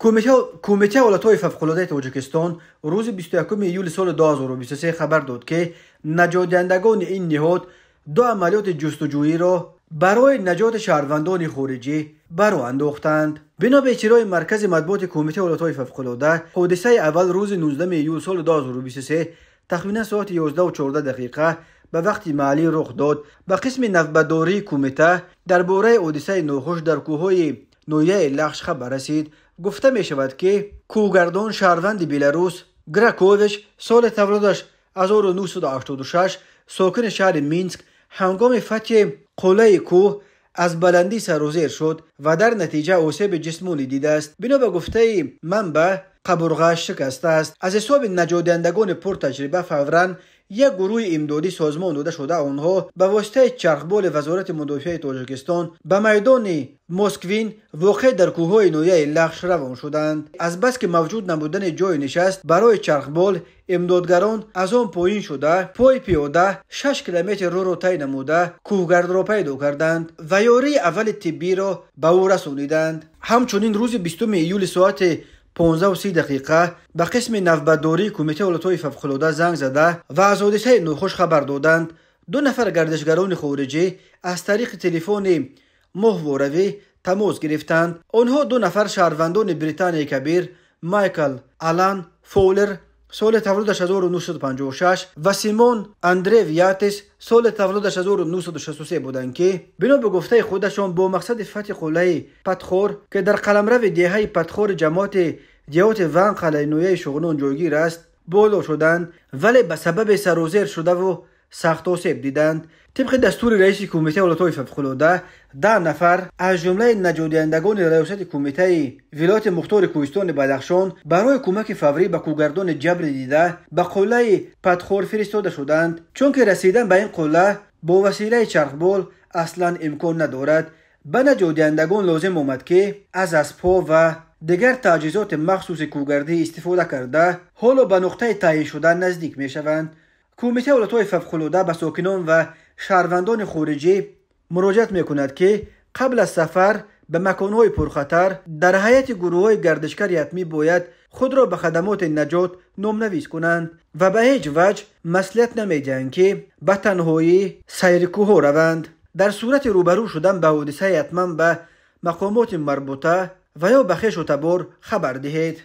Кумитаи ҳолатҳои фавқулодаи Тоҷикистон рӯзи 21 июли соли 2023 хабар дод, ки наҷотдиҳандагони ин ниҳод ду амалиёти ҷустуҷӯиро барои наҷоти шаҳрвандони хориҷӣ ба роҳ андохтанд. Бино ба иттилои Маркази матбуоти Кумитаи ҳолатҳои фавқулода, ҳодисаи аввал рӯзи 19 июл соли 2023 тахминан соати 11:14 дақиқа ба вақти маҳаллӣ рух дод. Ба қисми навбатдории кумита дар бораи ҳодисаи нохуш дар кӯҳҳои ноҳияи Лахш хабар расид. Гуфта мешавад, ки кӯҳгардон шаҳрванди Беларус Гракович соли таваллудаш 1986, сокини шаҳри Минск, ҳангоми фатҳи қуллаи кӯҳ аз баландӣ сарозер шуд ва дар натиҷа осеби ҷисмонӣ дидааст. Бино ба гуфтаи манбаъ, қабурғааш шикастааст. Аз ҳисоби наҷотдиҳандагони пуртаҷриба фавран як гурӯҳи имдодӣ созмон дода шуда, онҳо ба воситаи чархболи Вазорати мудофиаи Тоҷикистон ба майдони Москвин, воқеъ дар кӯҳҳои ноҳияи Лахш, равон шуданд. Азбаски мавҷуд набудани ҷойи нишаст барои чархбол, имдодгарон аз он поин шуда, пой пиёда 6 километр роҳро тай намуда, кӯҳгардро пайдо карданд ва ёрии аввали тиббиро ба ӯ расониданд. Ҳамчунин рӯзи 20 июли соати 15:30 дақиқа ба қисми навбатдории Кумитаи ҳолатҳои фавқулода занг зада ва аз ҳодисаи нохуш хабар доданд. Ду нафар гардишгарони хориҷӣ аз тариқи телефони моҳворавӣ тамос гирифтанд. Онҳо ду нафар шаҳрвандони Британияи Кабир Майкл Алан Фоулер, соли таваллудаш 1956, ва Симон Андрев Ятес, соли таваллудаш 1963 буданд, ки бино ба гуфтаи худашон бо мақсади фатҳи қуллаи Патхор, ки дар қаламрави деҳаи Патхори ҷамоати деҳоти Ванқалаи ноҳияи Шуғнон ҷойгир аст, боло шуданд, вале ба сабаби сарозер шудаву сахт осеб диданд. Тибқи дастури раиси Кумитаи ҳолатҳои фавқулода, 10 нафар аз ҷумлаи наҷотдиҳандагони раёсати кумитаи вилояти мухтори кӯҳистони Бадахшон барои кӯмаки фаврӣ ба кӯҳгардони ҷабри дида ба қуллаи Патхор фиристода шуданд, чунки расидан ба ин қулла бо василаи чархбол аслан имкон надорад. Ба наҷотдиҳандагон лозим омад, ки аз аспҳо ва дигар таҷҳизоти махсуси кӯҳгардӣ истифода карда, ҳоло ба нуқтаи таъйиншуда наздик мешаванд. Кумитаи ҳолатҳои фавқулода ба сокинон ва шаҳрвандони хориҷӣ муроҷиат мекунад, ки қабл аз сафар ба маконҳои пурхатар дар ҳайати гурӯҳҳои гардишгари ҳатмӣ бояд худро ба хадамоти наҷот номнавис кунанд ва ба ҳеҷ ваҷҳ маслиҳат намедиҳанд, ки ба танҳоӣ сайри кӯҳҳо раванд. Дар сурати рӯбарӯ шудан ба ҳодисаи ҳатман ба мақомоти марбута ва ё ба хешу табор хабар диҳед.